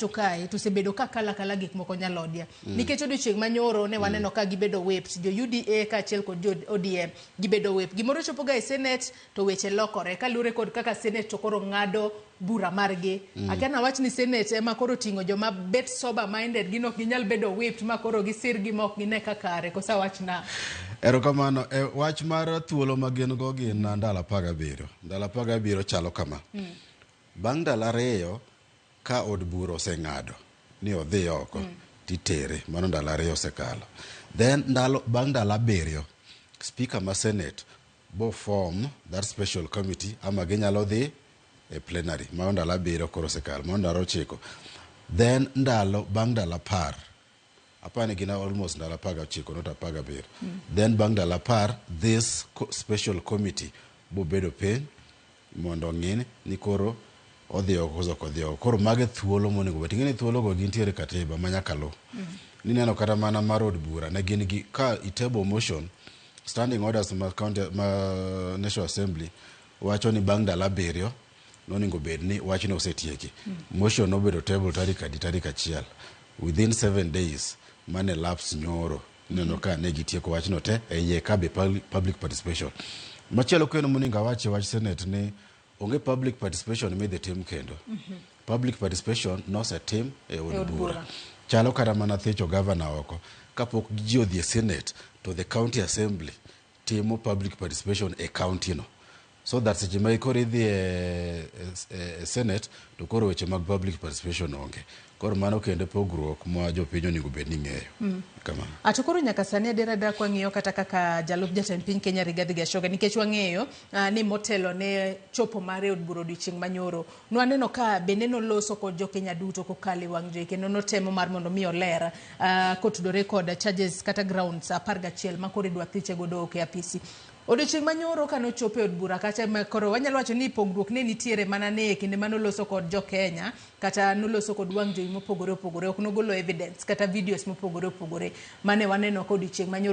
To kae to osebedo ka kalo akala gik moko nyalodia. Nikech odiochieng' manyoro ne waneno ka gibedo whipped, jo UDA kaachiel kod jo ODM gibedo whipped. Gimoro chopo ga e Senate to weche lokore kaluwore kod kaka Senate to koro ng'ado bura margi. Akia nawach ni Senate ema koro oting'o joma bet sober minded gin ok ginyal bedo whipped ma koro gisir gima ok gine ka kare koso awach nang'o? Erokamano. E wach mar thuolo ma gin go gin ndalo 17. Ndalo 17 chalo kama. Bang' ndalo 2 Ka od bura oseng'ado ni odhi oko titere, mano ndalo 2 osekalo. Then ndalo, bang' ndalo 7, speaker ma senate bo form that special committee ama ginyalo dhi e plenary. Mano ndalo 7 koro osekalo, mano ndalo 9. Then ndalo, bang' ndalo 10, apani gin almost ndalo 19 not 17. Then bang' ndalo 10, this special committee bo bedo piny mondo ong'i ni koro odhi oko koso ok odhi oko. Koro mago e thuolo monego bed. Ing'e ni thuolo go gintiere e katiba ma nyaka luw. Nineno kata mana mar od bura ne gin gi ka i table motion standing orders ma county ma National Assembly wacho ni bang' ndalo 7 nonego bed ni wachno osetieki. Motion nobedo table tarik adi? Tarik 1. Within 7 days mane lapse nyoro Ineno ka ne gitieko wachno te e iye ka be public participation. Machielo kendo monego awach e wach Senate ni onge public participation midhi tim kendo. Public participation nosetim e od E od bura. bura. Chalo kata mana thicho governor oko. Kapok ji odhi e Senate to the county assembly timo public participation e county no. So that seche ma koro idhi e Senate to koro weche mag public participation onge. Koro mano kendo pogruok ma jopiny onego bed ni ng'eyo. Kamano. A to koro nyaka sani adier adiera kwang'iyo kata kaka jalup jatend piny Kenya Rigathi Gachagua nikech wang'eyo ni motelo ne chopo mare e od bura odiochieng' manyoro nwaneno ka bende noloso kod jokenya duto kokalo e wang' jowi kendo notemo mar mondo mi oler kotudore kod charges kata grounds 11 ma koro idwa thiche godo oko e apisi. Odiochieng' manyoro ka nochopo e od bura kacha ma koro wanyalo wacho ni pogruok ne nitiere mana ni e kinde manoloso kod jokenya kata noloso kod wang' jowi mopogore opogore ok nogolo evidence kata videos mopogore opogore mane waneno ka odiochieng' manyoro.